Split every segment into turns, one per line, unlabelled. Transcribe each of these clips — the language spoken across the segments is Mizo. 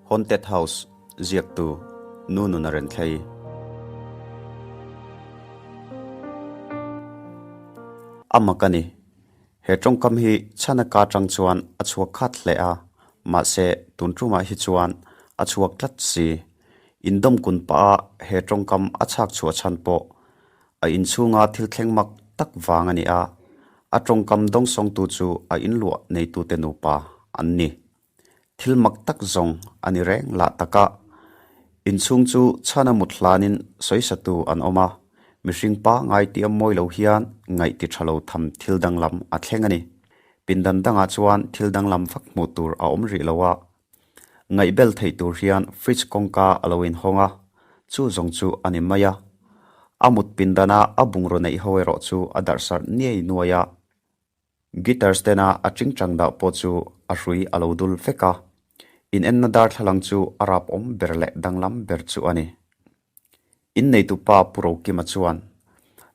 Haunted House ziaktu Nu Nuna Renthlei. A mak a ni. He tawngkam hi chhana ka tang chuan a chhuak khat hle a, mahse tun tumah hi chuan a chhuak tlat si. Indawm kun pah a he tawngkam a chhak chhuah chhan pawh a inchhunga thil thleng mak tak vang a ni a, a tawngkam dawngsawngtu chu a inluah neitute nupa an ni. Thil mak tak zawng a ni reng lah tak a, inchhung chu chhana mut hlanin sawisatu an awm a, mihring pangngai tia mawi lo hian ngaih ti tha lo tham thil danglam a thleng a ni. Pindan dangah chuan thil danglam vak hmuh tur a awm rih lo a, ngaihbel theih tur hian fridge kawngka a lo inhawng a, chu zawng chu a ni mai a. A mut pindana a bungraw neih ho erawh chu a darhsarh niai nuai a. Guitar stand-a a chingchang dah pawh chu a hrui a lo dul vek a, inenna darthlalang chu a rapawm ber leh danglam ber chu a ni. Inneitupa Pu Rokima chuan,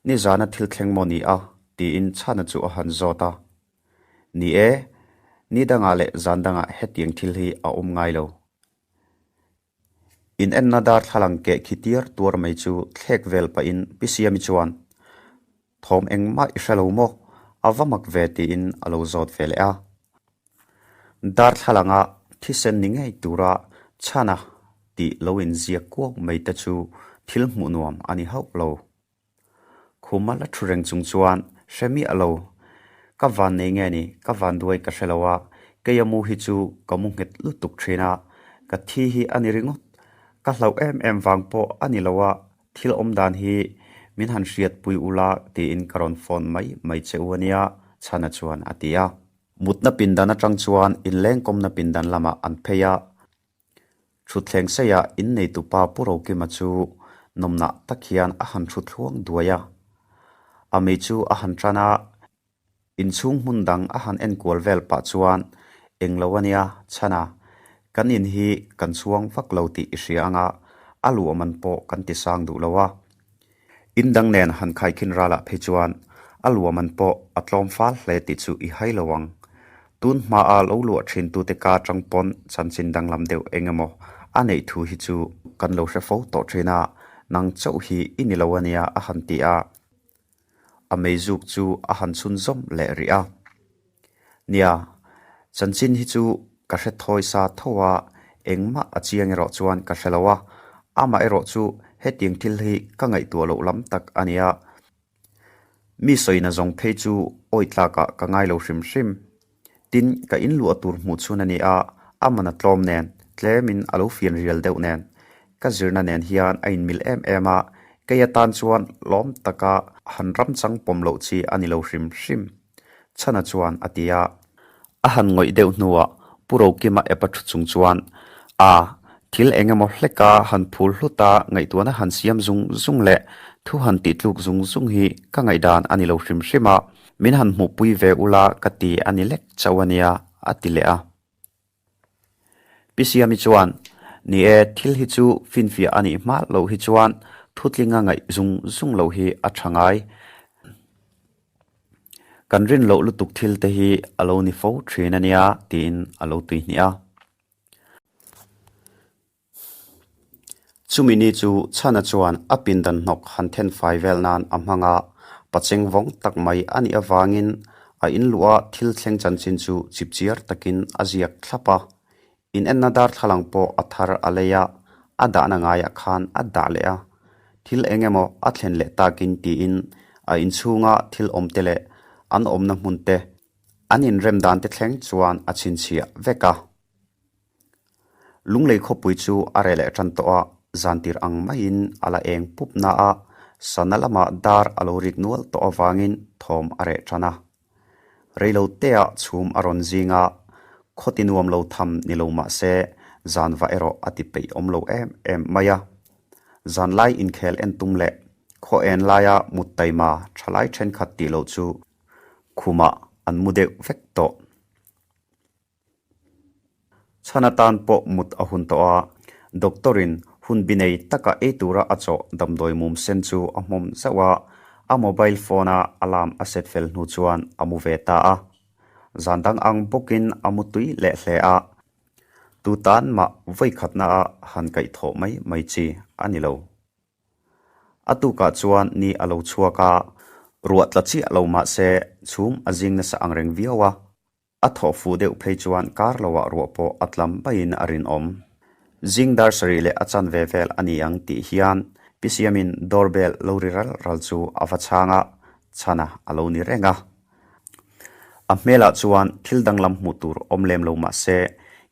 Nizana thil thleng maw ni a? tiin chhana chu a han zawt a. Ni e, ni dangah leh zan dangah hetiang thil hi a awm ngai lo. Inenna darthlalang keh khi tir tuar mai chu thlek vel pahin Pi Siami chuan, Thawm engmah i hre lo maw? A va mak ve tiin a lo zawt ve leh a. Darthlalanga thisen ni ngei tura chhana tih lo inziak kuau mai te chu thil hmuh nuam a ni hauh lo. Khuma la thu reng chung chuan hre miah lo. Ka van nei nge ni, ka van duai ka hre lo a, keia mu hi chu ka mu nghet lutuk thin a, ka thi hi a ni ringawt. Ka hlauh em em vang pawh a ni lo a, thil awm dan hi min han hriatpui ula tiin ka rawn phone mai mai che u a nia, Chhana chuan a ti a. Mutna pindan atang chuan inlengkawmna pindan lamah an phei a. Thutthleng seiah inneitupa Pu Rokima chu nawmnah tak hian a han thu thluang duai a. A mei chu a han tan a, inchhung hmun dang a han enkual vel pah chuan englo a nia chhan a, kan in hi kan chhuang vak lo tih i hria anga a luah man pawh kan ti sang duh lo a. In dang nen han khaikhin ralah phei chuan a luah man pawh a tlawm fal hle tih chu i hai lo ang. Tun hmaa lo luah thin tute ka atang pawn chanchin danglam deuh eng emaw a neih thu hi chu kan lo hre fo tawh thin a, nang chauh hi i ni lo a nia a han ti a. A meizuk chu a han chhunzawm leh rih a. Nia, chanchin hi chu ka hre thawi sa tho a, engmah a chiang erawh chuan ka hre lo a, amah erawh chu hetiang thil hi ka ngaihtuah loh lam tak a nia. Mi sawina zawng phei chu awi tlakah ka ngai lo hrim hrim. Tin, ka inluah tur hmuh chhun a ni a, a man a tlawm nen, tlemin a lo fian rial deuh nen. Ka zirna nen hian a inmil em em a, kei atan chuan lawm taka han ram chang pawm loh chi a ni lo hrim hrim. Chhana chuan a ti a. A han ngawih deuh hnuah Pu Rokima app a thu chung chuan, A, thil eng emaw hleka han phul hlut a, ngaihtuahna han siam zung zung leh thu han tih tluk zung zung hi ka ngaihdan a ni lo hrim hrim a, min han hmuhpui ve ula ka ti a ni lek chauh a nia, a ti leh a. Pi Siami chuan, Ni e, thil hi chu finfiah a nih hma loh hi chuan thutlinga ngaih zung zung loh hi a tha ngai. Kan rin loh lutuk thil te hi a lo ni fo thin a nia, tiin a lo tuihnih a. Chumi ni chu Chhana chuan a pindan hnawk han then fai vel nan a hmang a, pacheng vawng tak mai a nih avangin a inluh a thil thleng chanchin chu chipchiar takin a ziak thlap a. Inenna darthlalang pawh a thar a lei a, a dahna ngaiah khan a dah leh a. Thil eng emaw a thlen leh takin tiin a inchhunga thil awmte leh an awmna hmunte an inrem dante thleng chuan a chhinchhiah vek a. Lunglei khawpui chu a reh leh tan tawh a, zantir ang maiin a la eng pup na a, sana lamah dar a lo rik nual tawh avangin thawm a reh tan a. Reilo teah chhum a rawn zing a, khaw ti nuam lo tham ni lo mah se zan va erawh a ti peih awm lo em em mai a. Zanlai inkhel en tum leh khaw en laia mut taima thalai thenkhat tih loh chu khumah an mu deuh vek tawh. Chhan atan pawh mut a hun tawh a, doctor in hun bi nei taka ei tura a chawh damdawi mum sen chu a hmawm zauh a, a mobile phone a alarm a set fel hnu chuan a mu ve ta a. Zan dang ang bawkin a mu tui leh hle a. Tu tan mah vawikhatnaah han kaihthawh mai mai chi a ni lo. A tukah chuan ni a lo chhuak a, ruah tla chiah lo mah se chhum a zing nasa ang reng viau a. A thawh fuh deuh phei chuan kar loah ruah pawh a tlam maiin a rinawm. Zing dar sarih leh a chanve vel a ni ang tih hian Pi Siamin door bell lo ri ral ral chu a va chhang a, chhana a lo ni reng a. A hmelah chuan thil danglam hmuh tur awm lem lo mah se,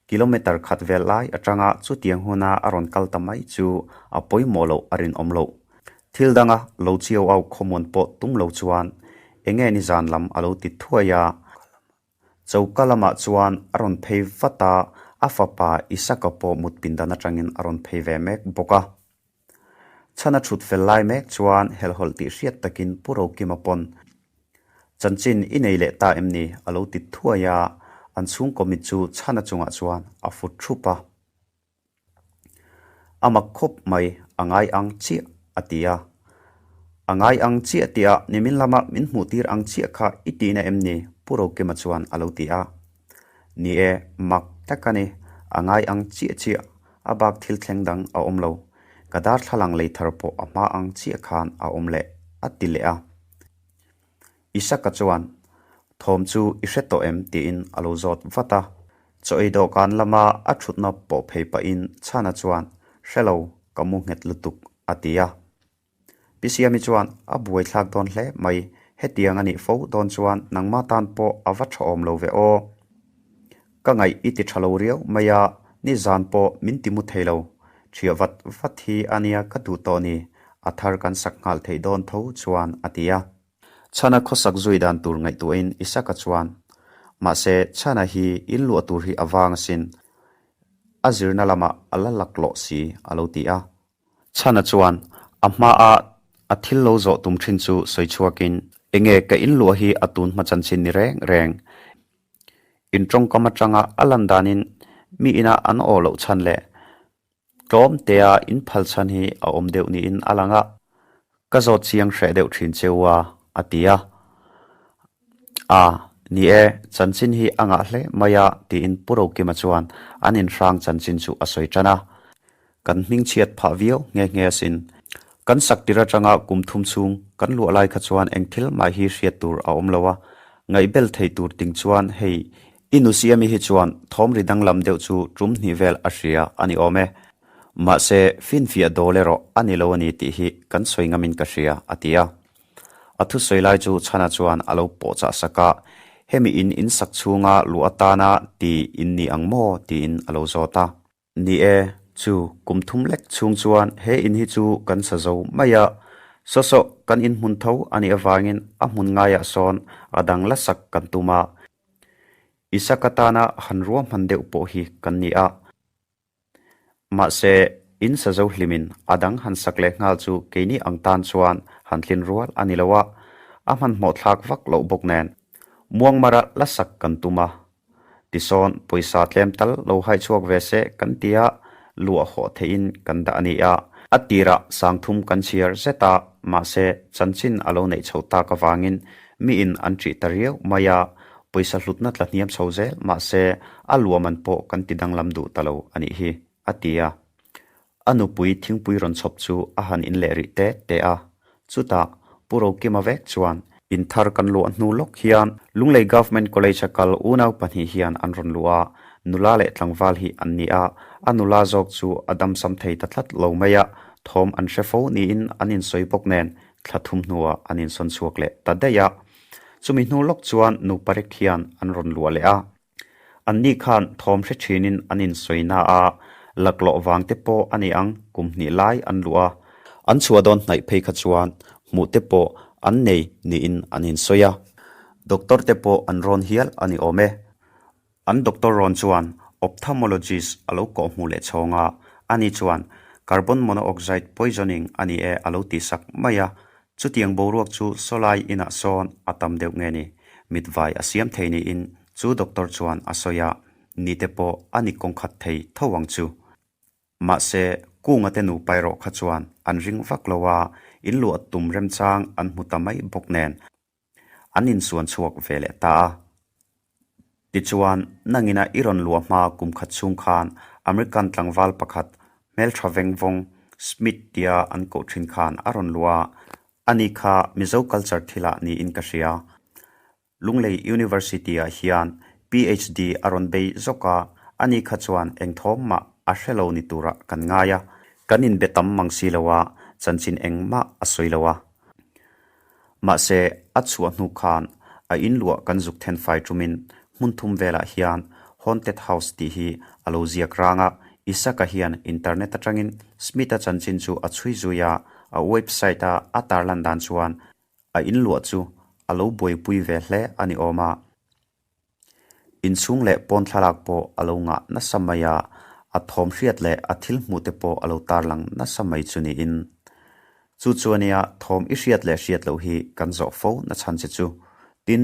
kilometer khat vel lai atanga chutiang huna a rawn kal ta mai chu a pawimawh loh a rinawm loh. Thil danga lo chiau au khawmuan pawh tum lo chuan enge nizan lam a lo ti thuai a. Choka lamah chuan a rawn phei vat a, a fapa Isaka pawh mut pindan atangin a rawn phei ve mek bawk a. Chhana thut fel lai mek chuan helhhawlh tih hriat takin Pu Rokima pawn, Chanchin i nei leh ta em ni? a lo ti thuai a, an chhungkaw mit chu Chhana chungah chuan a fut thup a. A mak khawp mai, a ngai ang chiah, a ti a. A ngai ang chiah tihah nimin lama min hmuh tir ang chiah kha i tihna em ni? Pu Rokima chuan a lo ti a. Ni e, mak tak a ni, a ngai ang chiah chiah, a bak thil thleng dang a awm lo. Ka darthlalang lei thar pawh a hma ang chiah khan a awm leh, a ti leh a. Isaka chuan, Thawm chu i hre tawh em? tiin a lo zawt vat a. Chaw ei dawhkan lama a thutna pawh phei pahin Chhana chuan, Hre lo, ka mu nghet lutuk, a ti a. Pi Siami chuan, A buaithlak dawn hle mai, hetiang a nih fo dawn chuan nangmah tan pawh a va tha awm lo ve aw. Ka ngaih i ti tha lo riau mai a, nizan pawh min ti mu thei lo. Thiah vat vat hi a nia ka duh tawh ni, a thar kan sak nghal theih dawn tho chuan a ti a. Chhana khawsak zui dan tur ngaihtuahin Isaka chuan, Mahse, Chhana hi in luah tur hi a vang asin, a zirna lamah a la laklawh si a lo ti a. Chhana chuan a hmaa a thil lo zawh tum thin chu sawi chhuakin, Enge ka in luah hi a tun hma chanchin ni reng reng. In tawngkam atanga a lan danin mi ina an awh loh chhan leh tlawm tea in phal chhan hi a awm deuh niin a lang a, ka zawt chiang hreh deuh thin cheu a, a ti a. A, ni e, chanchin hi a ngah hle mai a, tiin Pu Rokima chuan an inhrang chanchin chu a sawi tan a. Kan hmingchhiat phah viau nghe nghe asin. Kan sak tir atanga kum thum chhung kan luah lai kha chuan eng thil mah hi hriat tur a awm lo a, ngaihbel thei tur ting chuan hei i nu Siami hi chuan thawm ri danglam deuh chu tum hnih vel a hria a ni awm e. Mahse, finfiah dawl erawh a ni lo a ni tih hi kan sawi ngamin ka hria, a ti a. A thusawi lai chu Chhana chuan a lo pawhchah sak a, Hemi in in sak chhunga luh atana ti in ni ang maw? tiin a lo zawt a. Ni e, chu kum thum lek chhung chuan he in hi chu kan sa zo mai a, sawsawh kan in hmun tho a nih avangin a hmun ngaiah sawn a dang la sak kan tum a, Isaka tana han ruahman deuh pawh hi kan ni a. Mahse, in sa zo hlimin a dang han sak leh nghal chu keini ang tan chuan han tlin rual a ni lo a, a hmanhmawh thlak vak loh bawk nen Muangmara la sak kan tum a. Tisawn pawisa tlem tal lo haih chhuak ve se kan tia luah hawh theihin kan dah a ni a. A tirah sangthum kan chhiar zet a, mahse chanchin a lo neih chho tak avangin miin an ṭih ta riau mai a, pawisa hlutna tla hniam chho zel mahse a luahman pawh kan ti danglam duh ta lo a nih hi, a ti a. A nupui thingpui rawn chhawp chu a han in leh rih te te a. Chutah Pu Rokima vek chuan in thar kan luah hnu lawk hian Lunglei Government College a kal unau pahnih hian an rawn luh a, nula leh tlangval hi an ni a, a nula zawk chu a damsam thei ta tlat lo mai a, thawm an hre fo niin an insawi bawk nen thla thum hnuah an insawn chhuak leh ta daih a. Chumi hnu lawk chuan nupa rek hian an rawn luah leh a. Anni khan thawm hre thinin an insawi na a, laklawh vang te pawh a ni ang, kum hnih lai an luh a. An chhuah dawn hnaih phei kha chuan hmuh te pawh an nei niin an insawi a. Doctor te pawh an rawn hial a ni awm e. An doctor rawn chuan ophthalmologist a lo kawh hmuh leh chhawng a, ani chuan carbon monoxide poisoning a ni e a lo tihsak mai a, chutiang boruak chu sawlai inah sawn a tam deuh nge ni, mitvai a siam thei niin chu doctor chuan a sawi a, ni te pawh a ni kawng khat thei tho ang chu. Mahse, Kunga te nupa erawh kha chuan an ring vak lo a, inluah tum remchang an hmu ta mai bawk nen, An insuan chhuak ve leh ta a. Tichuan, nangina i rawn luah hma kum khat chhung khan American tlangval pakhat hmeltha vengvawng Smith tia an koh thin khan a rawn luah a, ani kha Mizo culture thilah niin ka hria. Lunglei University-ah hian PhD a rawn bei zawk a, ani kha chuan eng thawm mah a hre lo ni turah kan ngai a, kan inbe tam mang si lo a, chanchin engmah a sawi lo a. Mahse, a chhuah hnu khan a inluah kan zuk then fai tumin hmun thum velah hian Haunted House tih hi a lo ziak rang a, Isaka hian internet atangin Smith-a chanchin chu a chhui zui a, a website-a a tarlan dan chuan a inluah chu a lo buaipui ve hle a ni awm a. Inchhung leh pawn thlalak pawh a lo ngah nasa mai a, a thawm hriat leh a thil hmuh te pawh a lo tarlang nasa mai chu niin. Chu chu ania thawm i hriat leh hriat loh hi kan zawh fo na chhan che chu. Tin,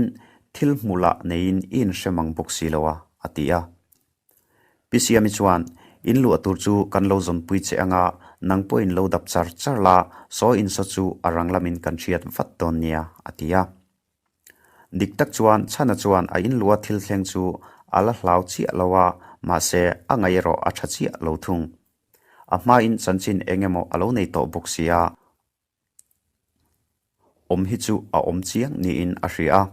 thil hmuh lah neiin i inhre mang bawk si lo a, a ti a. Pi Siami chuan, In luah tur chu kan lo zawnpui che anga, nang pawhin lo dap char char la, saw insaw chu a rang lamin kan hriat vat dawn nia, a ti a. Dik tak chuan Chhana chuan a inlua thil thleng chu a la hlau chiah lo a, mahse a ngaih erawh a tha chiah lo thung. A hmain chanchin eng emaw a lo nei tawh bawk si a, awm hi chu a awm chiang niin a hria a.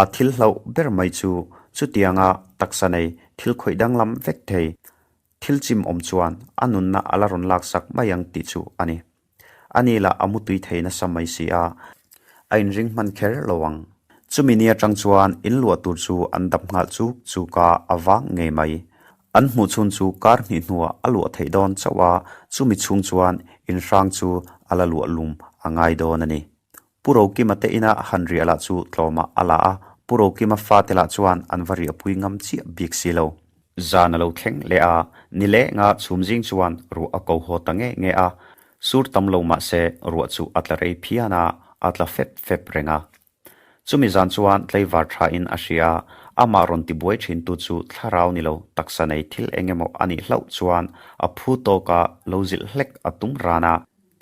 A thil hlauh ber mai chu chutianga taksa nei thil khawih danglam vek thei thil chim awm chuan a nunna a la rawn laksak mai ang tih chu a ni. A ni lah a mutui thei nasa mai si a, a inring hman kher lo ang. Chumi ni atang chuan in luah tur chu an dap nghal chuk chuk a, a vang ngei mai. An hmuh chhun chu kar hnih hnuah a luah theih dawn chauh a, chumi chhung chuan in hrang chu a la luah lum a ngai dawn a ni. Pu Rokima te ina han riah lah chu tlawmah a la a, Pu Rokima fate lah chuan an va riahpui ngam chiah bik si lo. Zan a lo thleng leh a, ni leh nga chhum zing chuan ruah a ko haw ta nge nge a, sur tam lo mah se ruah chu a tla rei phian a, a tla fep fep reng a. Chumi zan chuan tlaivar tha in a hria a, amah rawn tibuai thin tu chu thlarau ni lo taksa nei thil eng emaw a nih hlauh chuan a phu tawka lo zilh hlek a tum ran a,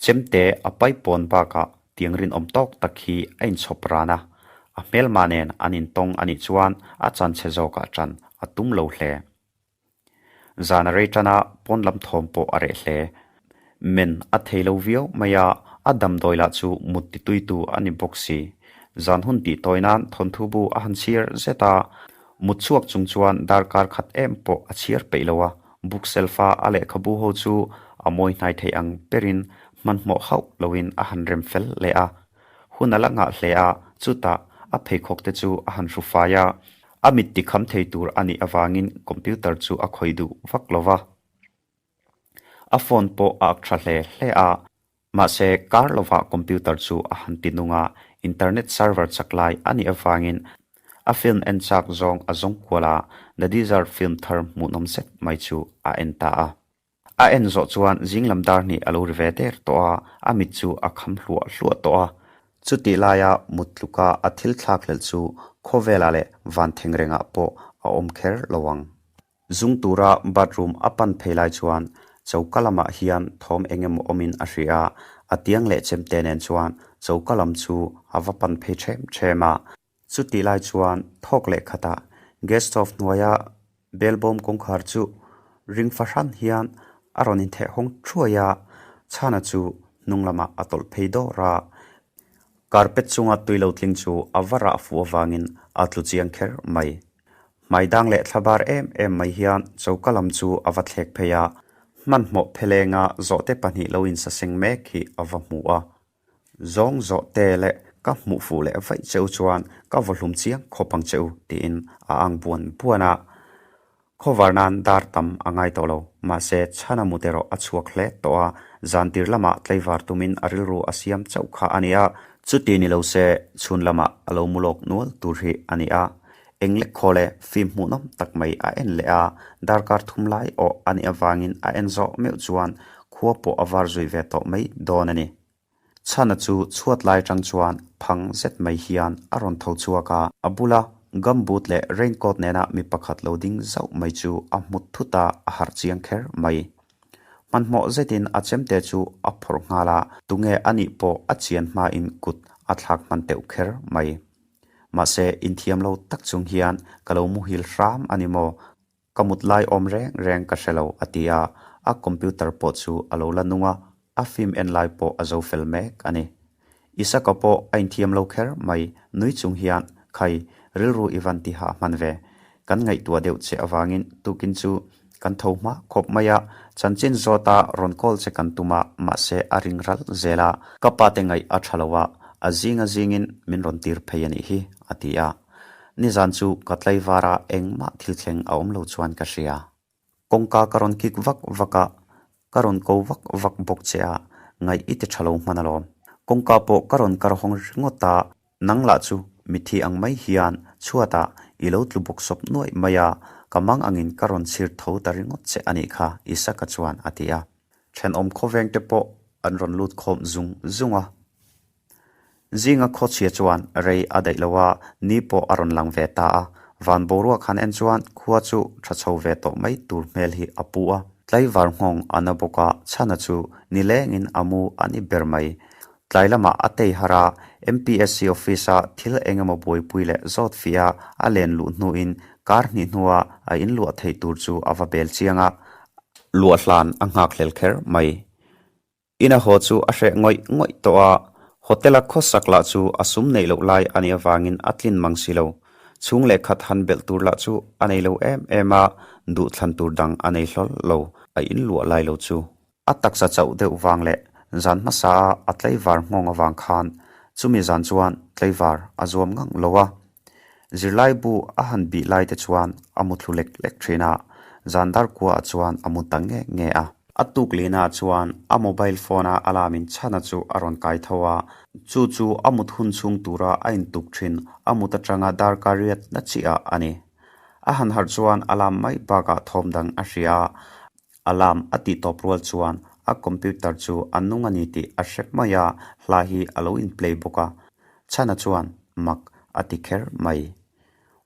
chemte a paipawn bakah tiang rinawm tawk tak hi a inchhawp ran a, a hmelma nen an intawng a nih chuan a chanchhe zawkah ṭan a tum lo hle. Zan a rei ṭan a, pawn lam thawm pawh a reh hle. Men a thei lo viau mai a, a damdawi lah chu mut tituitu a ni bawk si. Zan hun tih tawi nan thawnthu bu a han chhiar zet a, mut chhuak chung chuan darkar khat em pawh a chhiar peih lo a, Bookshelf-a a lehkhabu ho chu a mawi hnai theih ang berin hmanhmawh hauh loin a han rem fel leh a. Hun a la nghah hle a, chutah a pheikhawk te chu a han hru fai a. A mit tikham thei tur a nih avangin computer chu a khawih duh vak lo va. A phone pawh a ak tha hle hle a. Mahse, kar lovah computer chu a han ti nung a, internet server chak lai a nih avangin a film en chak zawng a zawng kual a, The Desert film thar hmuhnawm zet mai chu a en ta a. A en zawh chuan zing lam dar hnih a lo ri ve der tawh a, a mit chu a kham hluah hluah tawh a. Chutih laia mut tluka a thil thlak hlelh chu khawvelah leh van thengrengah pawh a awm kher lo ang. Zung tura bathroom a pan phei lai chuan choka lamah hian thawm eng emaw awmin a hria a, a tiang leh chemte nen chuan choka lam chu a va pan phei ṭhem ṭhem a. Chutih lai chuan thawk leh khatah gas stove hnuaia belbawm kawngkhar chu ring fahran hian a rawn intheh hawng thuai a, chhana chu hnung lamah a tawlh phei dawr a. Carpet chunga tui lo tling chu a va rah fuh avangin a tlu chiang kher mai. Hmai dang leh thla bar em em mai hian choka lam chu a va thlek phei a, hmanhmawh phelenga zawhte pahnih lo insaseng mek hi a va hmu a. Zawng zawhte leh ka hmuh fuh leh vaih che u chuan ka vawhlum chiang khawp ang che u tiin a ang buan buan a. Khawvar nan dar tam a ngai tawh lo, mahse chhana mut erawh a chhuak hle tawh a, zan tir lamah tlaivar tumin a rilru a siam chauh kha a ni a, chuti ni lo se chhun lamah a lo mu lawk nual tur hi a ni a, eng lek khaw leh film hmuhnawm tak mai a en leh a, darkar thum lai awh a nih avangin a en zawh meuh chuan khua pawh a var zui ve tawh mai dawn a ni. Chhana chu chhuat lai atang chuan phang zet mai hian a rawn tho chhuak a, a bula gumboot leh raincoat nena mi pakhat lo ding zauh mai chu a hmut thut a, a harh chiang kher mai. Hmanhmawh zetin a chemte chu a phawrh nghal a, tunge a nih pawh a chian hmain kut a thlak hman teuh kher mai. Mahse, inthiam lo tak chung hian ka lo muhil hram a ni maw? Ka mut lai awm reng reng ka hre lo, a ti a, a computer pawh chu a lo la nung a, a film en lai pawh a zo fel mek a ni. Isaka pawh a inthiam lo kher mai, nui chung hian, Khai, rilru i van ti hah hman ve. Kan ngaihtuah deuh che avangin tukin chu kan tho hma khawp mai a, chanchin zawta rawn call che kan tum a, mahse a ring ralh zel a, ka pa te ngaih a tha lo a, a zing a zingin min rawn tir phei a nih hi, a ti a. Nizan chu ka tlaivar a engmah thil thleng a awm lo chuan ka hria. Kawngka ka rawn kik vak vak a, ka rawn ko vak vak bawk che a, ngaih i ti tha lo hman alawm. Kawngka pawh ka rawn kar hawng ringawt a, nang lah chu mithi ang mai hian chhuatah i lo tlu bawk sawp nuaih mai a, ka mang angin ka rawn chhir tho ta ringawt che a nih kha, Isaka chuan a ti a. Thenawm khawveng te pawh an rawn lut khawm zung zung a. Zinga khawchhia chuan rei a daih lo a, ni pawh a rawn lang ve ta a. Van boruak han en chuan khua chu tha chho ve tawh mai tur hmel hi a pu a. Tlaivar nghawng a na bawk a, chhana chu nilengin a mu a ni ber mai. Tlai lamah a tei har a, MPSC office a thil eng emaw buaipui leh zawt fih a a len luh hnuin kar hnih hnua a inluah theih tur chu a va bel chiang a, luah hlan a nghakhlel kher mai. Ina haw chu a hreh ngawih ngawih tawh a, hotel-a khawsak lah chu a sum neih loh lai a nih avangin a tlin mang si lo. Chhung leh khat han belh tur lah chu a nei lo em em a, duhthlan tur dang a nei hlawl lo, a inluah lai lo chu. A taksa chauh deuh vang leh zan hmasa a a tlaivar nghawng avang khan chumi zan chuan tlaivar a zuam ngang lo a. Zirlaibu a han bih lai te chuan a muthlu lek lek thin a, zan dar kuaah chuan a mu ta nge nge a. A tuk lehnaah chuan a mobile phone a alarm in chhana chu a rawn kai tho a, chu chu a mut hun chhung tura a intuk thin a mut atanga darkar riat na chiah a ni. A han harh chuan alarm mai bakah thawm dang a hria a, Alarm a tih tawp rual chuan a computer chu a nung a ni tih a hre mai a, hla hi a lo in play bawk a. Chhana chuan mak a ti kher mai.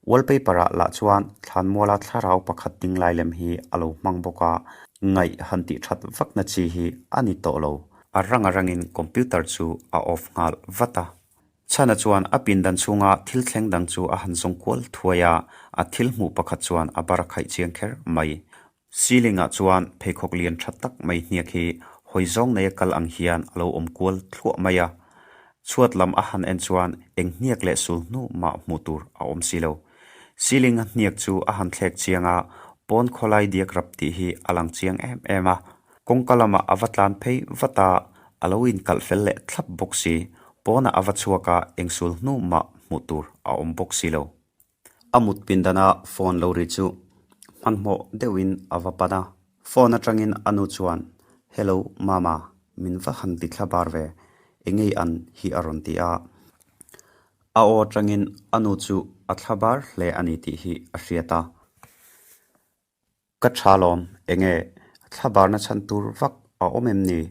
Wallpaper ah lah chuan thlanmuala thlarau pakhat ding lai lem hi a lo hmang bawk a, ngaih han tih that vak na chi hi a ni tawh lo. A rang a rangin computer chu a off nghal vat a. Chhana chuan a pindan chhunga thil thleng dang chu a han zawng kual thuai a, a thil hmuh pakhat chuan a bar a khaih chiang kher mai. Ceiling ah chuan pheikhawk lian tha tak mai hniak hi hawi zawng neia kal ang hian a lo awm kual thluah mai a. Chhuat lam a han en chuan eng hniak leh sul hnu mah hmuh tur a awm si lo. Ceiling a hniak chu a han thlek chiang a, pawn khawlai diak rap tih hi a lang chiang em em a. Kawngka lamah a va tlan phei vat a, a lo inkalh fel leh thlap bawk si. Pawnah a va chhuak a, eng sul hnu mah hmuh tur a awm bawk si lo. A mut pindana phone lo ri chu hmanhmawh deuhin a va pan a. Phone atangin a nu chuan, Hello Mama, min va han ti thla bar ve, engei an hi a rawn ti a. A aw atangin a nu chu a thla bar hle a ni tih hi a hriat a. Ka tha lawm, enge thla barna chhan tur vak a awm em ni?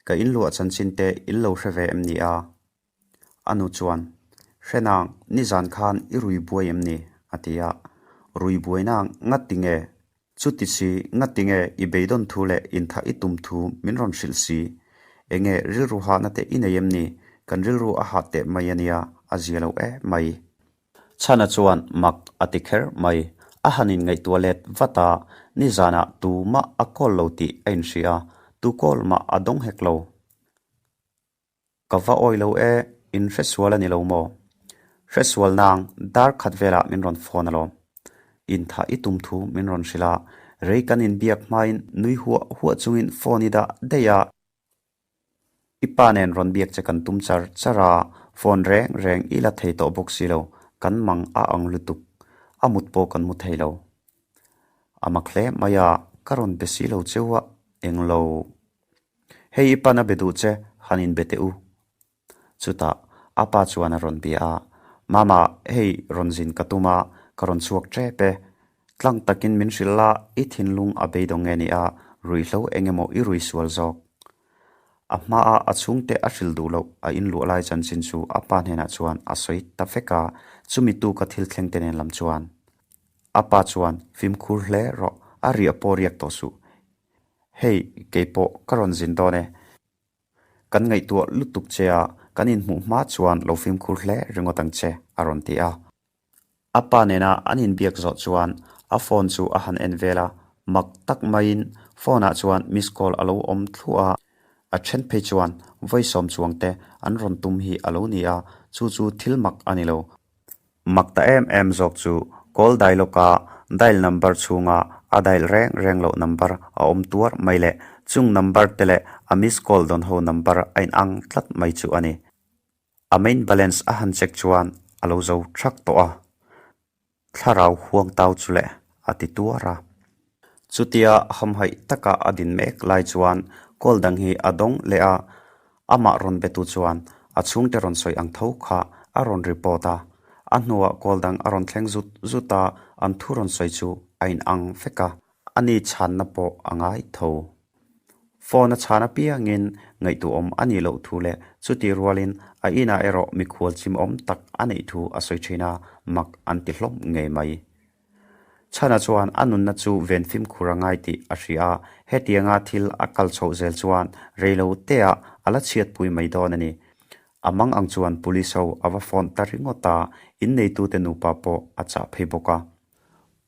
Ka inluah chanchin te in lo hre ve em ni a? A nu chuan, Hrenang, nizan khan i rui buai em ni? a ti a. Rui buai nang ngat tinge? Chuti si, ngat tinge i beidawn thu leh inthah i tum thu min rawn hrilh si? Enge rilru hahna te i nei em ni? Kan rilru a hah teh mai a nia, a zia lo e mai. Chhana chuan mak a ti kher mai. A han inngaihtuah let vat a, nizanah tumah a call lo tih a inhria a, tu call mah a dawng hek lo. Ka va awi lo e, in hresual a ni lo maw? Hresual nang dar khat velah min rawn phone alawm. Inthah i tum thu min rawn hrilh a, rei kan inbiak hmain nui huah huah chungin phone i dah daih a. I pa nen rawn biak che kan tum char char a, phone reng reng i la thei tawh bawk si lo, kan mang a ang lutuk. A mut pawh kan mu thei lo. A mak hle mai a, ka rawn be si lo cheu a, englo. Hei i pan a be duh che, han inbe teh u. Chutah a pa chuan a rawn bia a, Mama, hei rawn zin ka tum a, ka rawn chhuak tep e. Tlang takin min hrilh la, i thinlung a beidawng nge ni a, ruihhlo eng emaw i rui sual zawk. A hmaa a chhungte a hrilh duh loh a inluah lai chanchin chu a pa hnenah chuan a sawi ta vek a, chumi tu ka thil thleng te nen lam chuan. A pa chuan, Fimkhur hle rawh, a riah pawh riak tawh suh. Hei, keipawh ka rawn zin dawn e. Kan ngaihtuah lutuk che a, Kan inhmuh hma chuan lo fimkhur hle ringawt ang che, a rawn ti a. A pa nena an inbiak zawh chuan a phone chu a han en vel a, mak tak maiin phone ah chuan miss call a lo awm thluah a, a then phei chuan vawi sawm chuang te an rawn tum hi a lo ni a, chu chu thil mak a ni lo. Mak ta em em zawk chu call dialog a dial number chhunga a dial reng reng loh number a awm tuar mai leh chung number te leh a miss call dawn ho number a inang tlat mai chu a ni. A main balance a han check chuan a lo zo thak tawh a, thlarau huang tau chu leh a ti tuar a. Chutia hamhaih taka a din mek lai chuan call dang hi a dawng leh a, amah rawn betu chuan a chhungte rawn sawi ang tho kha a rawn report a, a hnuah call dang a rawn thleng zut zut a, an thu rawn sawi chu a inang vek a, ani chhanna pawh a ngai tho. Phone a chhan apiangin ngaihtuahawm a nih loh thu leh chutih rualin a inah erawh mikhual chimawm tak a neih thu a sawi thin a, mak an ti hlawm ngei mai. Chhana chuan a nunna chu ven fimkhur a ngai tih a hria a, hetianga thil a kal chhoh zel chuan reilo teah a la chhiatpui mai dawn a ni. A mang ang chuan police ho a va phone ta ringawt a, inneitute nupa pawh a chah phei bawk a.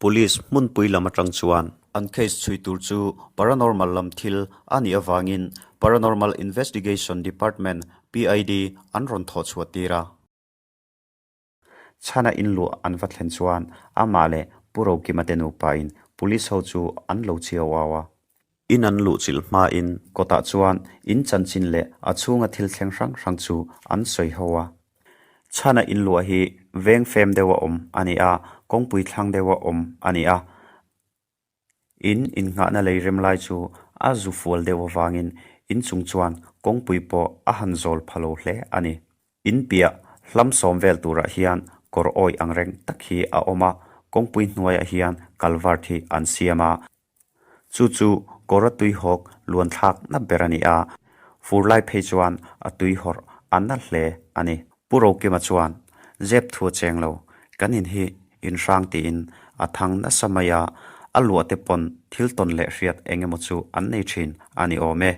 Police hmunpui lam atang chuan an case chhui tur chu paranormal lam thil a nih avangin Paranormal Investigation Department, PID, an rawn thawh chhuah tir a. Chhana inluah an va thlen chuan amah leh Pu Rokima te nupain police ho chu an lo chiau au a. In an luhchilh hmain kawtah chuan in chanchin leh a chhunga thil thleng hrang hrang chu an sawi ho a. Chhana inluah hi veng fem deuha awm a ni a, kawngpui thlang deuha awm a ni a. In innghahna lei rem lai chu a zu fual deuh avangin inchung chuan kawngpui pawh a han zawl pha lo hle a ni. In piah hlam sawm vel turah hian kawr awih ang reng tak hi a awm a, kawngpui hnuaiah hian culvert hi an siam a. Chu chu kawra tuihawk luan thlak na ber a ni a, fur lai phei chuan a tuihawrh a na hle a ni. Pu Rokima chuan, Zep thu a cheng lo, kan in hi in hrang tiin a thang nasa mai a, a luah te pawn thil tawn leh hriat eng emaw chu an nei thin a ni awm e.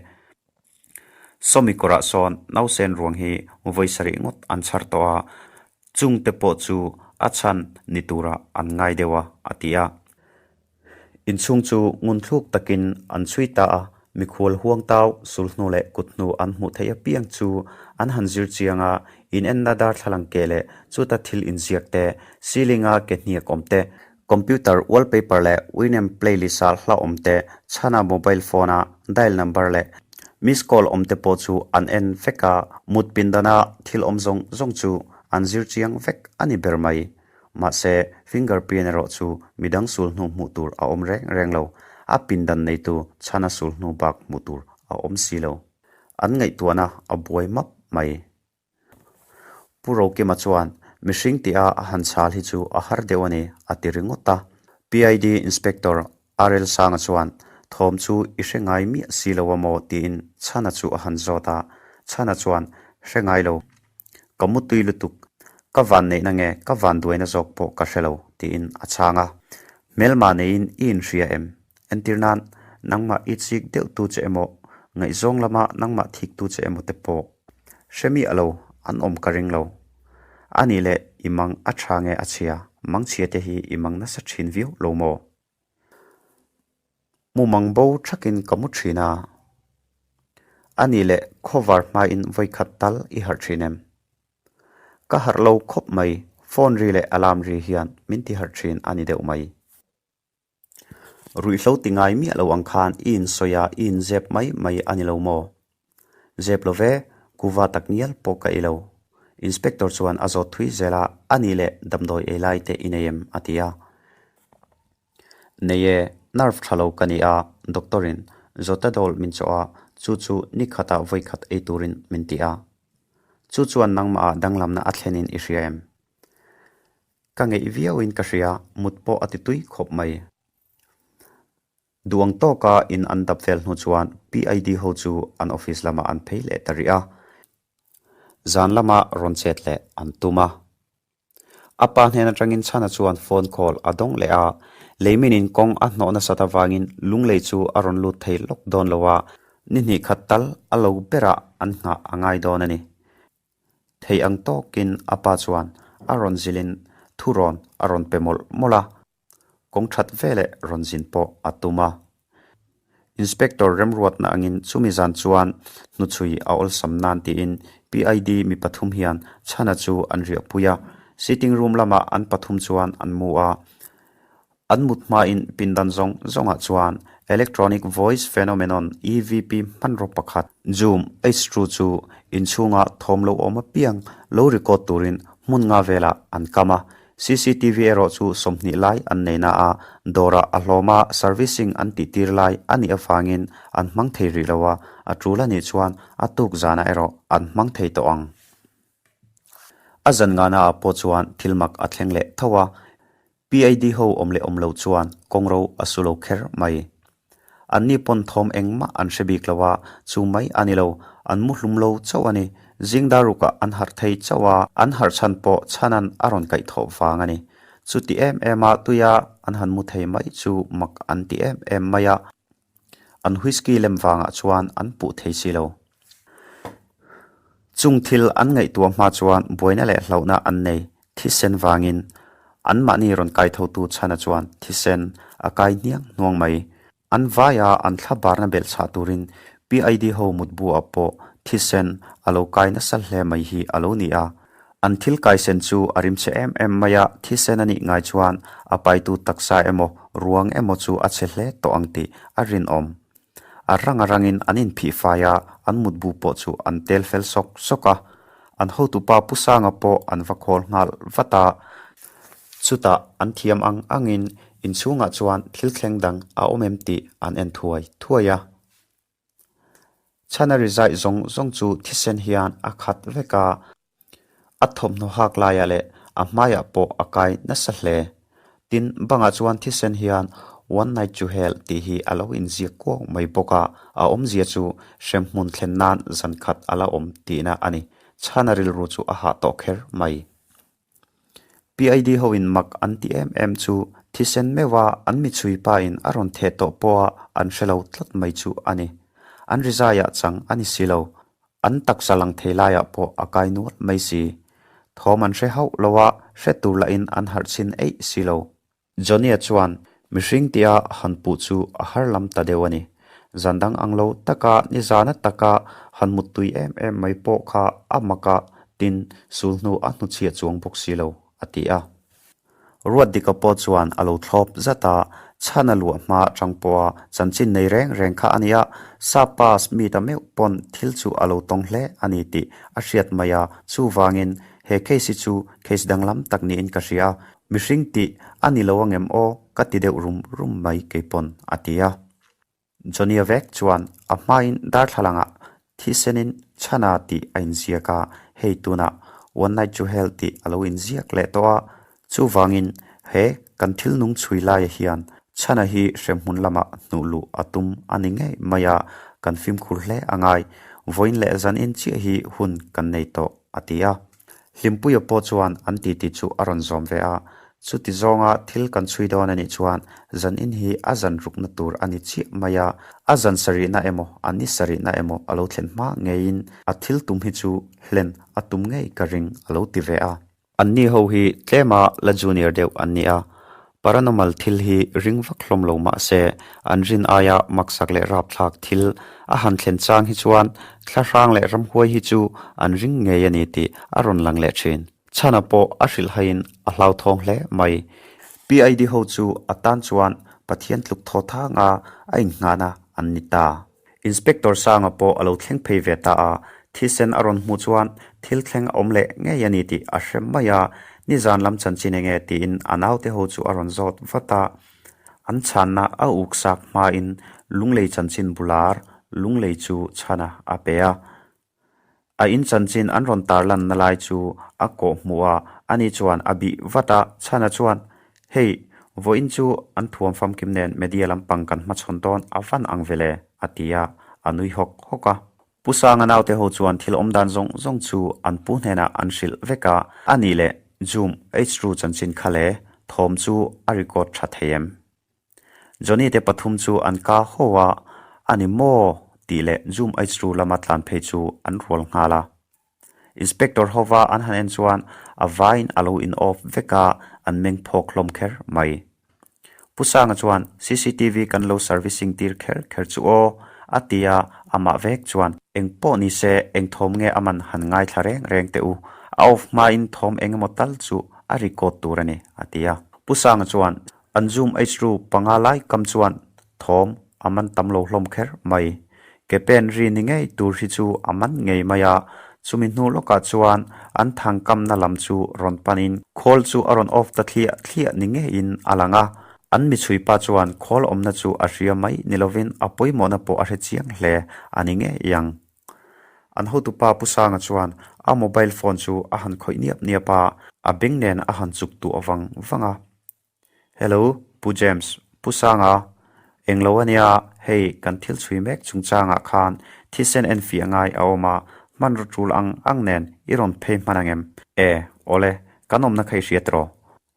Sawmi kawrah sawn nausen ruang hi vawi sarih ngawt an chhar tawh a, chungte pawh chu a chhan ni turah an ngai deuh a, a ti a. Inchhung chu ngunthluk takin an chhui ta a, mikhual huangtau, sulhnu leh kuthnu an hmuh theih apiang chu an han zir chiang a, inenna darthlalang keh leh chuta thil inziak te, ceiling-a ke hniak awm te, computer wallpaper leh Winamp playlist-a hla awm te, chhana mobile phone-a dial number leh miss call awm te pawh chu an en vek a, mut pindana thil awm zawng zawng chu an zir chiang vek a ni ber mai. Mahse, finger print erawh chu midang sul hnu hmuh tur a awm reng reng lo. A pindan neitu chhana sul hnu bak hmuh tur a awm si lo. An ngaihtuahna a buai map mai. Pu Rokima chuan, Mihring tia a han chhal hi chu a har deuh a ni, a ti ringawt a. PID Inspector RL Sanga chuan, Thawm chu i hre ngai miah si lo a maw? tiin Chhana chu a han zawt a. Chhana chuan, Hre ngai lo. Ka mutui lutuk. Ka van neihna nge ka van duaina zawk pawh ka hre lo, tiin a chhang a. Hmelma neiin i inhria em? Entir nan, nangmah i chik deuh tu che emaw, ngaihzawng lama nangmah thik tu che emaw te pawh hre miah lo, an awm ka ring lo. A nih leh i mang a tha nge a chhia, mangchhia te hi i mang nasa thin viau lo maw? Mumang bo thakin ka mu thin a. A nih leh khawvar hmain vawikhat tal i harh thin em? Ka harh lo khawp mai, phone ri leh alarm ri hian min ti harh thin a ni deuh mai. Ruihhlo ti ngai miah lo ang khan i insawi a, i inzep mai mai a ni lo maw? Zep lo ve, kuva tak ngial pawh ka ei lo. Inspector chuan a zawt thui zel a, a nih leh damdawi ei lai te i nei em? a ti a. Nei e, nerve tha lo ka ni a, doctor in Zotadol min chawh a, chu chu ni khatah vawi khat ei turin min ti a. Chu chuan nangmah ah danglamna a thlenin i hria em? Ka ngeih viauin ka hria, mut pawh a ti tui khawp mai. Duang tawka in an dap vel hnu chuan PID ho chu an office lamah an phei leh ta rih a. Zan lama rawn chet leh an tum a. A pa hnen atangin Chhana chuan phone call a dawng leh a, Leiminin kawng a hnawh nasat avangin lunglei chu a rawn lut thei lawk dawn lo a, ni hnih khat tal a lo berah an nghah a ngai dawn a ni. Thei ang tawkin a pa chuan a rawn zilhin thurawn a rawn pe mawlh mawlh a, kawng that veleh rawn zin pawh a tum a. Inspector remruatna angin chumi zan chuan hnuchhui a awlsam nan tiin PID mi pathum hian chhana chu an riahpui a, sitting room lamah an pathum chuan an mu a. An mut hmain pindan zawng zawngah chuan Electronic Voice Phenomenon, EVP, hmanraw pakhat, Zoom H2 chu inchhunga thawm lo awm apiang lo record turin hmun nga velah an kam a. Cctv erawh chu 20 lai an nei na a, dawrah a hlawma servicing an tih tir lai a nih avangin an hmang thei rih lo a, a tul a nih chuan a tuk zanah erawh an hmang thei tawh ang. A zan ngahna ah pawh chuan thil mak a thleng leh tho a, PID ho awm leh awm lo chuan kawngro a su lo kher mai. Anni pawn thawm engmah an hre bik lo a, chu mai a ni lo, an mu hlum lo chauh a ni. Zing darukah an harh thei chauh a, an harh chhan pawh chhanan a rawn kaih thawh vang a ni. Chuti em em a tuia an han mu thei mai chu mak an ti em em mai a, an whisky lem vangah chuan an puh thei si lo. Chung thil an ngaihtuah hma chuan buaina leh hlauhna an nei thisen vangin anmahni rawn kai thotu chhana chuan thisen a kai hniang hnuang mai. An vaia an thla barna belh chhah turin PID ho mutbu ah pawh thisen a lo kai nasa hle mai hi a lo ni a. An thil kaisen chu a rimchhe em em mai a, thisen a nih ngai chuan a paitu taksa emaw ruang emaw chu a chhe hle tawh ang tih a rinawm. A rang a rangin an inphih fai a, an mutbu pawh chu an tel fel sawk sawk a. An hotupa Pu Sanga pawh an va khawl nghal vat a. Chutah an thiam ang angin inchhungah chuan thil thleng dang a awm em tih an en thuai thuai a. Chhana rizaih zawng zawng chu thisen hian a khat vek a. A thawmhnaw hak laiah leh a hmaiah pawh a kai nasa hle. Tin, bangah chuan thisen hian One Night to Hell tih hi a lo inziak kuau mai bawk a, a awmzia chu hremhmun thlen nan zan khat a la awm tihna a ni. Chhana rilru chu a hah tawh kher mai. PID hoin mak an ti em em chu thisen meuha an michhui pain a rawn theh tawh pawha an hre lo tlat mai chu a ni. An rizaiah chang a ni si lo. An taksa lang thei laiah pawh a kai nual mai si. Thawm an hre hauh lo a, hre tur lahin an harh chhin eih si lo. Johnny-a chuan mihring tia han puh chu a har lam ta deuh a ni. Zan dang ang lo taka nizana taka han muttui em em mai pawh kha a mak a, tin, sul hnu a hnuchhiah chuang bawk si lo, a ti a. Ruatdika pawh chuan a lo thlawp zat a, chhan a luah hma atang pawha chanchin nei reng reng kha a ni a, sa pass mi ta meuh pawn thil chu a lo tawng hle a ni tih a hriat mai a, chuvangin he case hi chu case danglam tak niin ka hria a, mihring tih a ni lo angem aw ka ti deuh rum rum mai keipawn a ti a. Johnny-a vek chuan a hmain darthlalangah thisenin chhana tih a inziak a, hei tunah One Night to Hell tih a lo inziak leh tawh a, chuvangin he kan thil nung chhui laia hian chhana hi hremhmun lamah hnuh luh a tum a ni ngei mai a, kan fimkhur hle a ngai, vawiin leh zanin chiah hi hun kan nei tawh a ti a. Hlimpuia pawh chuan an titi chu a rawn zawm ve a, chuti zawnga thil kan chhui dawn a nih chuan zanin hi a zan rukna tur a ni chiah mai a, a zan sarihna emaw a ni sarihna emaw a lo thlen hma ngeiin a thil tum hi chu hlen a tum ngei ka ring a lo ti ve a. Anni ho hi tlema la junior deuh an ni a, Paranormal thil hi ring vak hlawm lo mah se, an rin aia maksak leh rapthlak thil a han thlen chang hi chuan thlahrang leh ramhuai hi chu an ring ngei a ni tih a rawn lang leh thin. Chhana pawh a hrilhhaiin a hlauthawng hle mai. PID ho chu a tan chuan Pathian tluk thaw thanga a innghahna an ni ta. Inspector Sanga pawh a lo thleng phei ve ta a, thisen a rawn hmuh chuan thil thleng a awm leh ngei a ni tih a hre mai a, nizan lam chanchin enge tiin a naute ho chu a rawn zawt vat a. An chhanna a uk sak hmain Lunglei chanchin bular Lunglei chu chhana a pe a. A in chanchin an rawn tarlanna lai chu a kawh hmuh a, ani chuan a bih vat a, Chhana chuan, Hei, vawiin chu an thuam famkim nen media lampang kan hmachhawn dawn a van ang vele, a ti a, a nui hawk hawk a. Pu Sanga naute ho chuan thil awm dan zawng zawng chu an pu hnenah an hrilh vek a, a nih leh Zoom H-ru chanchin kha le, thawm chu a record tha thei em? Johnny te pathum chu an ka ho a, a ni maw? tih leh Zoom H2 lama tlan phei chu an rual nghal a. Inspector hova an han en chuan a vaiin a lo in off vek a, an meng phawk hlawm kher mai. Pu Sanga chuan cctv kan lo servicing tir kher kher chu aw, a ti a, amah vek chuan eng pawh ni se eng thawm nge a man han ngaithla reng reng teh u, a off hmain thawm eng emaw tal chu a record tur a ni, a ti a. Pu Sanga chuan an zoom H-ru panga lai kam chuan Thawm a man tam lo hlawm kher mai. Ke pen ri ni ngei tur hi chu a man ngei mai a, chumi hnu lawkah chuan an thang kamna lam chu rawn panin khawl chu a rawn off ta thliah thliah ni ngeiin a lang a. An michhui pa chuan khawl awmna chu a hria mai ni lovin a pawimawhna pawh a hre chiang hle a ni ngei ang. An hotupa Pu Sanga chuan a mobile phone chu a han khawih niap niap a, a beng nen a han chuk tuah vang vang a. Hello, Pu James, Pu Sanga, englo ania, hei kan thil chhui mek chungchangah khan thisen enfiah ngai a awm a, hmanraw tul ang ang nen i rawn phei hman ang em? E, awle, kan awmna kha i hriat rawh.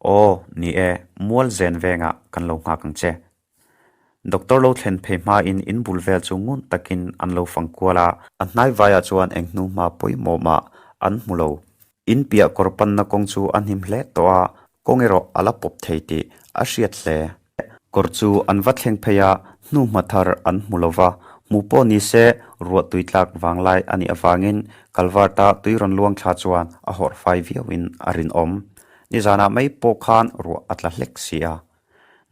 Aw, ni e, mual zen vengah kan lo nghak ang che. Doctor lo thlen phei hmain in bul vel chu ngun takin an lo fang kual a, a hnai vaiah chuan eng hnu hma pawimawh mah an hmu lo. In piah kawr panna kawng chu a hnim hle tawh a, kawng erawh a la pawp thei tih a hriat hle. Kawr chu an va thleng phei a, hnu hma thar an hmu lo va, hmu pawh ni se ruah tui tlak vanglai a nih avangin Culvert-a tui rawn luang thla chuan a hawrh fai viauin a rinawm. Nizanah mai pawh khan ruah a tla hlek si a.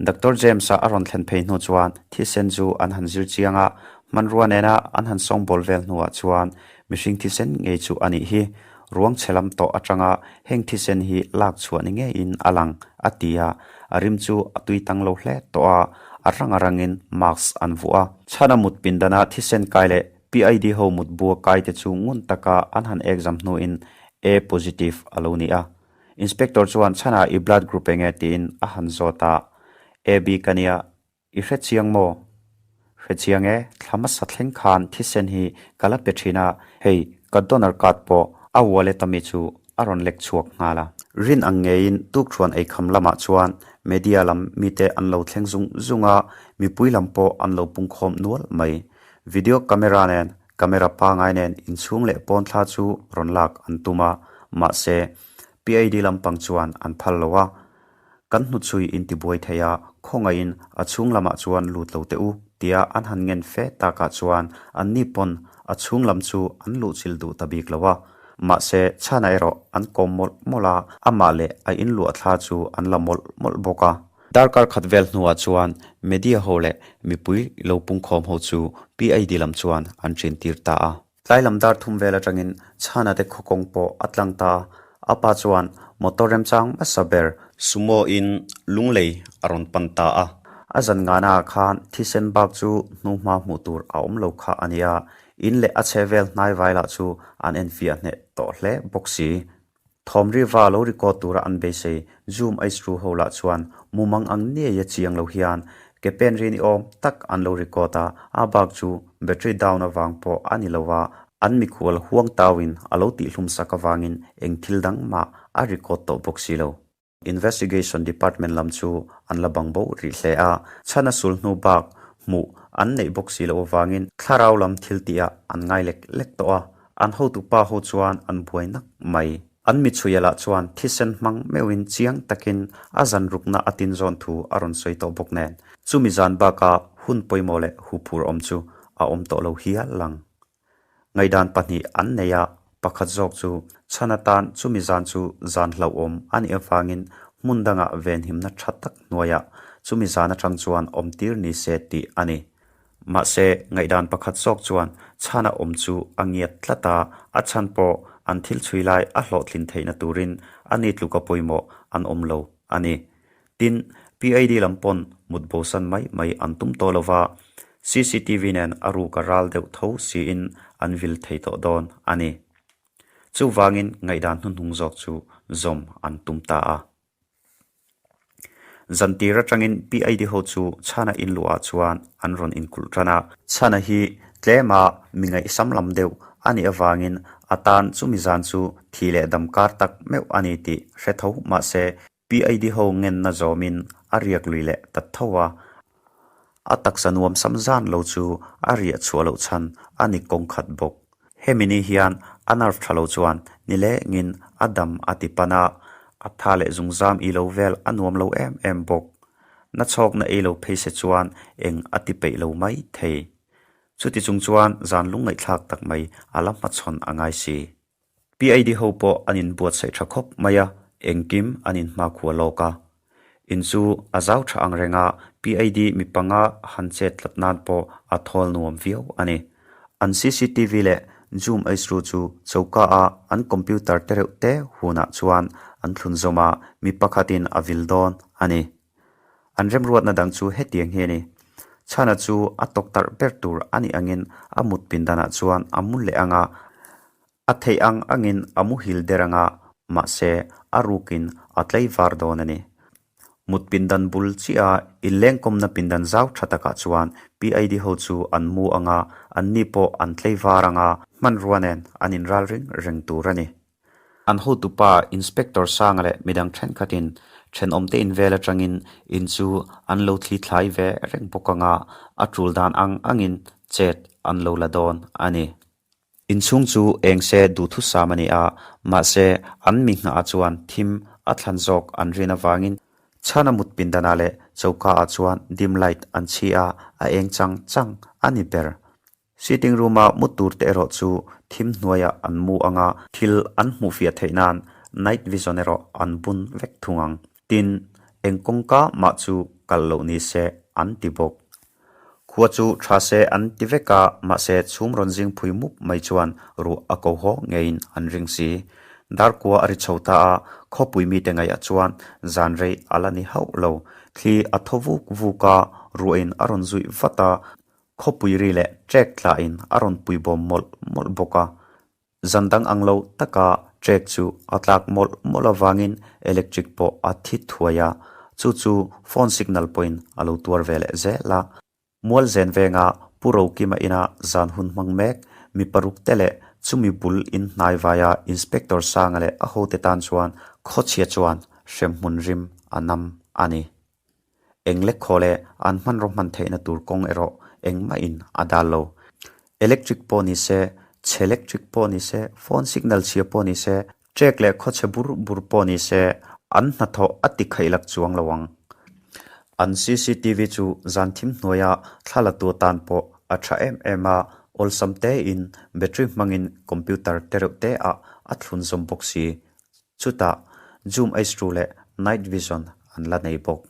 Doctor James-a a rawn thlen phei hnu chuan thisen chu an han zir chiang a, hmanrua nena an han sawngbawl vel hnuah chuan mihring thisen ngei chu a nih hi, ruang chhe lam tawh atanga heng thisen hi lak chhuah ni ngeiin a lang, a ti a, a rim chu a tui tang lo hle tawh a, a rang a rangin mask an vuah a. Chhana mut pindana thisen kai leh PID ho mutbua kai te chu ngun taka an han exam hnuin A positive a lo ni a. Inspector chuan chhanah i blood group enge tiin a han zawt a, AB ka nia, i hre chiang maw? Hre chiang e, thla hmasa thleng khan thisen hi ka la pe thin a, hei ka donor card pawh a wallet ami chu a rawn lek chhuak nghal a. Rin ang ngeiin tukthuan eikham lamah chuan media lam mite an lo thleng zung zung a, mipui lam pawh an lo pungkhawm nual mai. Video camera nen Camera pangai nen inchhung leh pawn thla chu rawn lak an tum a, mahse, PID lampang chuan an phal lo a. Kan hnuchhui intibuai thei a, khawngaihin a chhung lamah chuan lut lo teh u, tia an han ngen fe takah chuan anni pawn a chhung lam chu an luhchilh duh ta bik lo a. Mahse, chhana erawh an kawm mawlh mawlh a, amah leh a inluah thla chu an la mawlh mawlh bawk a. Darkar khat vel hnuah chuan media ho leh mipui lo pungkhawm ho chu PID lam chuan an ṭin tir ta a. Tlai lam dar thum vel aṭangin Chhana te khaw kawng pawh a tlang ta a, a pa chuan motor remchang hmasa ber Sumo in Lunglei a rawn pan ta a. A zan ngana ah khan thisen bak chu hnuhma hmuh tur a awm lo kha a nia, in leh a chhe vel hnai vai lah chu an enfiah hneh tawh hle bawk si. Thawm riva lo record tura an beisei Zoom Ice Ru ho lah chuan mumang ang niaia chiang lo hian ke pen ri ni awm tak an lo record a, a bak chu battery down avang pawh a ni lo a, an mikhual huang tauin a lo tihhlum sak avangin eng thil dang mah a record tawh bawk si lo. Investigation Department lam chu an la bang bo rih hle a, chhan a sul hnu bak hmuh an neih bawk si loh avangin thlarau lam thil tihah an ngai lek lek tawh a, an hotupa ho chuan an buai nak mai. An michhuia lah chuan thisen hmang meuhin chiang takin a zan rukna a tinzawn thu a rawn sawi tawh bawk nen, chumi zan baka hun pawimawh leh huphur awm chu a awm tawh lo hial lang. Ngaihdan pahnih an nei a, pakhat zawk chu chhan atan chumi zan chu zan hlauhawm a nih avangin hmun dangah venhimna tha tak hnuaiah chumi zan atang chuan awmtir ni se tih a ni. Mahse, ngaihdan pakhat zawk chuan chhana awm chu a ngiat tlat a, a chhan pawh an thil chhui lai a hlawhtlin theihna turin a ni tluka pawimawh an awm lo a ni. Tin, PID lam pawn mut bosan mai mai an tum tawh lo va, cctv nen a ruk a ral deuh tho siin an vil thei tawh dawn a ni. Chuvangin ngaihdan hnuhnung zawk chu zawm an tum ta a. Zantir atangin PID ho chu Chhana inluah chuan an rawn inkulh tan a. Chhana hi tlema mi ngaihsam lam deuh a nih avangin a tan chumi zan chu thih leh dam kar tak meuh a ni tih hre tho mahse PID ho ngenna zawmin a riak lui leh ta tho a, a taksa nuam sam zan lo chu a riah chhuah loh chhan a ni kawng khat bawk. Hemi ni hian A nerve tha lo chuan nilengin a dam a ti pan a, a tha leh zungzam i lo vel a nuam lo em em bawk. Na chhawkna ei lo phei se chuan eng a ti peih lo mai thei. Chuti chung chuan zan lungngaihthlak tak mai a la hmachhawn a ngai si. PID ho pawh an inbuatsaih tha khawp mai a, engkim an inhmakhua lawk a. In chu a zau tha ang reng a, PID mi panga han chet tlat nan pawh a thawl nuam viau a ni. An cctv leh Zoom eisru chu choka a an computer te reuh te hunah chuan an thlun zawm a, mi pakhatin a vil dawn a ni. An remruatna dang chu hetiang hi a ni. Chhana chu a tawktarh ber tur a nih angin a mut pindanah chuan a mu leh ang a, a theih ang angin a muhil der ang a, mahse a rukin a tlaivar dawn a ni. Mut pindan bul chiah a inlengkawmna pindan zau tha takah chuan PID ho chu an mu ang a, anni pawh an tlaivar ang a, hmanrua nen an inral ring reng tur a ni. An hotupa Inspector Sanga leh midang thenkhatin thenawmte invel atangin in chu an lo thli thlai ve reng bawk anga a tul dan ang angin chet an lo la dawn a ni. Inchhung chu eng se duhthusam a ni a, mahse an mi nghah chuan thim a thlan zawk an rin avangin chhana mut pindanah leh choka ah chuan dim light an chhi a, a eng chang chang a ni ber. Sitting room-a mu tur te erawh chu thim hnuaiah an mu ang a, thil an hmuh fiah theih nan night vision erawh an bun vek thung ang. Tin, eng kawngka mah chu kal loh ni se an ti bawk. Khua chu tha se an ti vek a, mahse chhum rawn zing phui mup mai chuan ruah a ko haw ngeiin an ring si. Darkua a ri chho ta a, khawpui mite ngaihah chuan zan rei a la ni hauh lo. Thli a thaw vuk vuk a, ruahin a rawn zuih vat a, Khawpui ri leh trek tlahin a rawn pui bawm mawlh mawlh bawk a. Zan dang ang lo taka trek chu a tlak mawlh mawlh avangin electric pawh a thi thuai a, chu chu phone signal pawhin a lo tuar ve leh zel a. Mualzen venga Pu Rokima ina zan hun hmang mek mi paruk te leh chumi bul in hnai vaia Inspector Sanga leh a hote tan chuan khawchhia chuan hremhmun rim a nam a ni. Eng lek khaw leh an hmanraw hman theihna tur kawng erawh engmahin a dal lo. Electric pawh ni se, chhe electric pawh ni se, phone signal chhia pawh ni se, trek leh khawchhe bur bur pawh ni se, an hnathawh a ti khaih lak chuang lo ang. An cctv chu zan thim hnuaia thla la tu atan pawh a tha em em a, awlsam tein battery hmangin computer te reuh te ah a thlun zawm bawk si. Chutah Zoom H2 leh Night Vision an la nei bawk.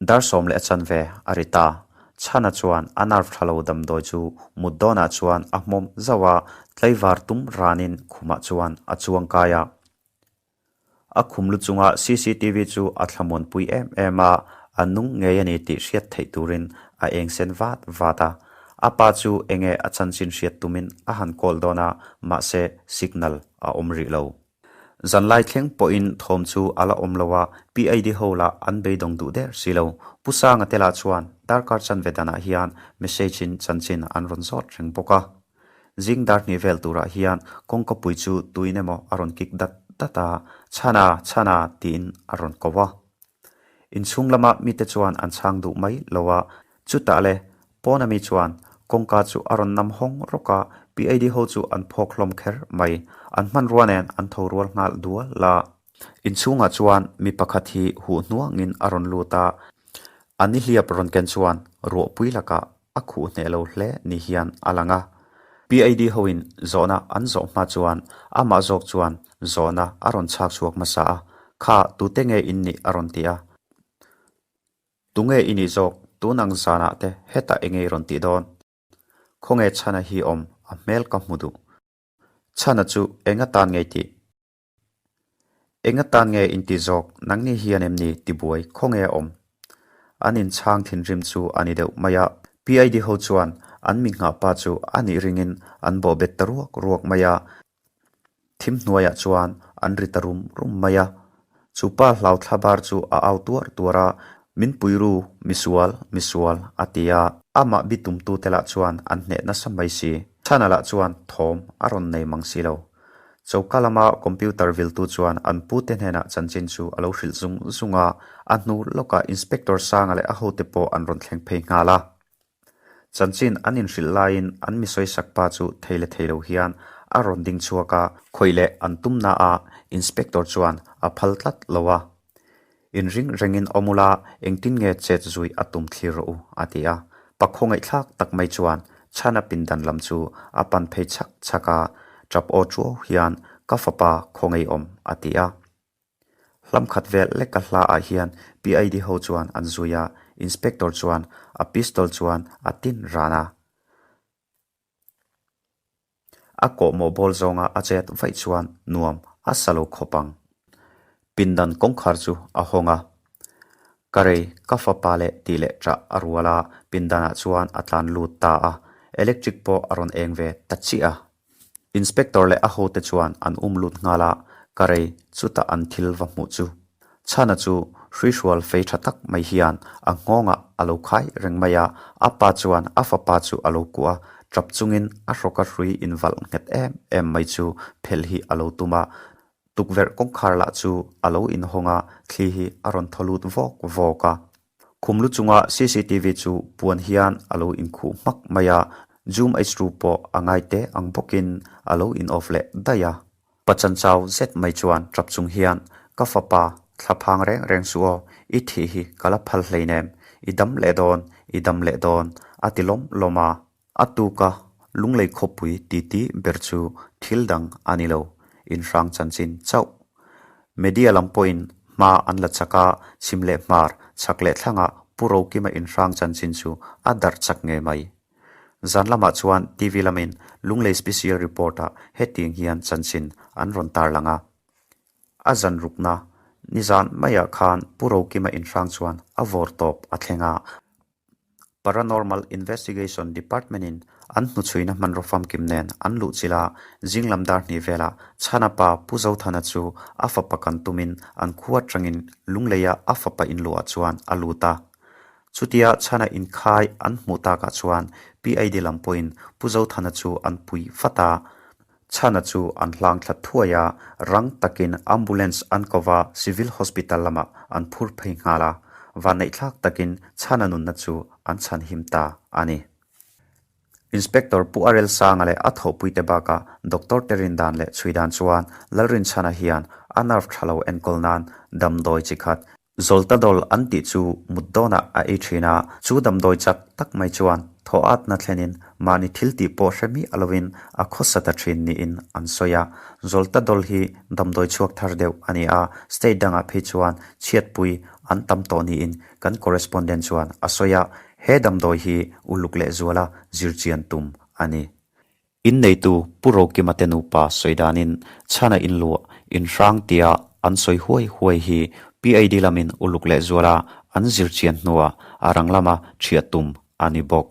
Dar 10 leh a chanve a ri ta. Chhana chuan a nerve tha lo damdawi chu mut dawnah chuan a hmawm zauh a, tlaivar tum ranin khumah chuan a chuang kai a. A khum lu chunga cctv chu a thlamuanpui em em a, a nung ngei a ni tih hriat theih turin a eng sen vat vat a. A pa chu enge a chanchin hriat tumin a han call dawn a, mahse signal a awm rih lo. Zanlai thleng pawhin thawm chu a la awm lo a, PID ho lah an beidawng duh der si lo. Pu Sanga te lah chuan darkar chanve danah hian message in chanchin an rawn zawt reng bawk a. Zing dar hnih vel turah hian kawngkapui chu tuin emaw a rawn kik dat dat a, Chhana, Chhana tiin a rawn ko a. Inchhung lama mite chuan an chhang duh mai lo a, chutah le pawna mi chuan kawngka chu a rawn nam hawng rawk a, PID ho chu an phawk hlawm kher mai. An hmanrua nen an tho rual nghal dual a. Inchhungah chuan mi pakhat hi huh hnuangin a rawn lut a, a nihliap rawn ken chuan ruahpui lakah a khuh hneh lo hle ni hian a lang a. PID hoin zawhna an zawh hma chuan amah zawk chuan zawhna a rawn chhak chhuak hmasa a, Kha, tute nge in nih? a rawn ti a. Tunge i nih zawk? Tun ang zanah te hetah enge i rawn tih dawn? Khawnge chhana hi awm? A hmel ka hmu duh. Chhana chu eng atan nge i tih? Eng atan nge inti zawk nangni hian em ni tibuai khawnge a awm? An inchhang thinrim chu a ni deuh mai a, PID ho chuan an mi nghah pa chu a nih ringin an bawhbet ta ruak ruak mai a, thim hnuaiah chuan an ri ta rum rum mai a. Chu pa hlau thla bar chu a au tuar tuar a, Min pui ru, misual, misual, a ti a. Amah bitumtute lah chuan an hneh nasa mai si. Chhana lah chuan thawm a rawn nei mang si lo. Choka lama computer viltu chuan an pute hnenah chanchin chu a lo hrilh zung zung a, a hnu lawkah Inspector Sanga leh a hote pawh an rawn thleng phei nghal a. Chanchin an inhrilh laiin an mi sawisak pa chu thei leh thei lo hian a rawn ding chhuak a, khawih leh an tumna a Inspector chuan a phal tlat lo a. Inring rengin awm ula engtin nge chet zui a tum thlir rawh u, a ti a. Pa khawngaihthlak tak mai chuan Chhana pindan lam chu a pan phei chhak chhak a, tap aw chuau hian ka fapa khawngeiawm a ti a. Hlam khat vel leka hla ah hian PID ho chuan an zui a, Inspector chuan a pistol chuan a tin ran a. A kawhmawh bawl zawnga a chet vaih chuan nuam a sa lo khawp ang. Pindan kawngkhar chu a hawng a. Ka rei, ka fapa leh tih leh ṭah a rual a, pindanah chuan a tlan lut ta a. Electric pawh a rawn eng ve ta chiah a. Inspector leh a hote chuan an um lut nghal a, ka rei chutah an thil va hmuh chu. Chhana chu hruihrual fei tha tak mai hian a nghawngah a lo khai reng mai a, a pa chuan a fapa chu a lo kuah a, tap chungin a hrawka hrui invalh nghet em em mai chu phelh hi a lo tum a, tukverh kawngkhar lah chu a lo inhawng a, thli hi a rawn thaw lut vawk vawk a. Khum lu chunga cctv chu puan hian a lo inkhuh hmak mai a, zoom h-ru pawh a ngai te ang bawkin a lo in off leh daih a. Pachan chau zet mai chuan tap chung hian, Ka fapa, thla phang reng reng suh aw, i thih hi ka la phal hleinem, i dam leh dawn, i dam leh dawn, a ti lawm lawm a. A tuka Lunglei khawpui titi ber chu thil dang a ni lo, inhrang chanchin chauh. Media lam pawhin hma an la chak a, chhim leh hmar, chhak leh thlangah Pu Rokima inhrang chanchin chu a darh chak ngei mai. Zan lamah chuan TV lamin Lunglei Special Report-ah hetiang hian chanchin an rawn tarlang a. A zan rukna, nizan maiah khan Pu Rokima inhrang chuan a vawr tawp a thleng a. Paranormal Investigation Department-in an hnuchhuina hmanraw famkim nen an luhchilh a, zinglam dar hnih velah Chhana pa Pu Zothana chu a fapa kan tumin an khua atangin Lungleia a fapa inluah chuan a lut a. Chutia Chhana inkhai an hmuh takah chuan PID lam pawhin Pu Zothana chu an pui vat a. Chhana chu an hlang thla thuai a, rang takin ambulance an ko va, Civil Hospital lamah an phur phei nghal a, vanneihthlak takin Chhana nunna chu an chhanhim ta a ni. Inspector Pu Arel Sanga leh a thawhpuite bakah Doctor te rindan leh chhuidan chuan Lalrinchhana hian a nerve tha lo enkawl nan damdawi chi khat Zoltadol an tih chu mut dawnah a ei thin a, chu damdawi chak tak mai chuan thaw atna thlenin mahni thil tih pawh hre miah lovin a khawsa ta thin niin an sawi a. Zoltadol hi damdawi chhuak thar deuh a ni a, state dangah phei chuan chhiatpui an tam tawh niin kan correspondent chuan a sawi a, he damdawi hi uluk lehzuala zirchian tum a ni. Inneitu Pu Rokima te nupa sawi danin chhana inluah inhrang tia an sawi huai huai hi PID lamin uluk lehzuala an zirchian hnuah a rang lama ṭhiah tum a ni bawk.